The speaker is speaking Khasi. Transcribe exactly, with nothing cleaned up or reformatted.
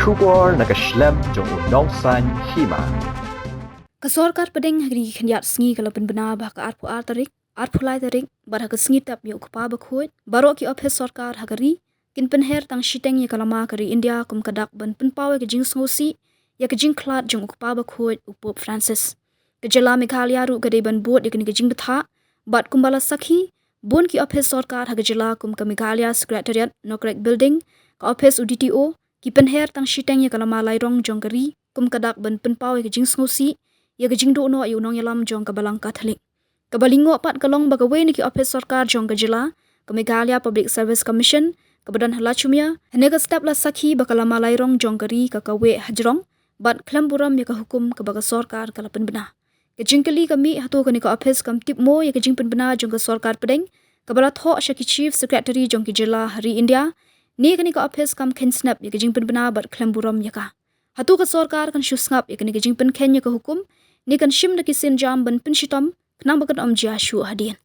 Khubor na ka shlem jong u Nongsaiñ Hima. Ka sorkar pdeng ha kine ki khyndiat sngi ka la pynbna ba ha ka arphew ar tarik, arphew lai tarik bad ha ka sngi tep ïa u Kpa Bakhuid, baroh ki ophis sorkar ha ka ri kin pynher tang shiteng ïa ka lama ka ri India kum ka dak ban pynpaw ïa ka jingsngewsih ïa ka jingkhlad jong u Kpa Bakhuid u Pope Francis. Ka jylla Meghalaya ruh ka dei ban bud ïa kane ka jingbthah, bad kumba la sakhi, bun ki ophis sorkar ha ka jylla kum ka Meghalaya Secretariat, Nokrek Building, ka ophis u D T O, ki pynher tang shiteng ïa ka lama lai rong jong ka ri kum ka dak ban pynpaw ïa ka jingsngewsih ïa ka jingduh noh ïa u nongïalam jong ka Balang Katholik. Kaba lyngngoh pat ka long ba kawei na ki ophis sorkar jong ka jylla, ka Meghalaya Public Service Commission, kaba don ha Lachumiere, ha kane ka step la sakhi ba ka lama lai rong jong ka ri ka kaweh hajrong bad khlem burom ïa ka hukum kaba ka sorkar ka la pynbna. Ka jingkylli ka mih, hato kane ka ophis kam tip mo ïa ka jingpynbna jong ka sorkar pdeng kaba la thoh sha ki Chief Secretary jong ki jylla ha ri India, ne kane ka ophis kam kheiñ snep ïa ka jingpynbna bad khlem burom ïa ka? Hato ka sorkar kan shu sngap ïa kane ka jingpynkheiñ ïa ka hukum, ne kan shim da ki sienjam ban pynshitom khnang ba kan ym jia shuh hadien?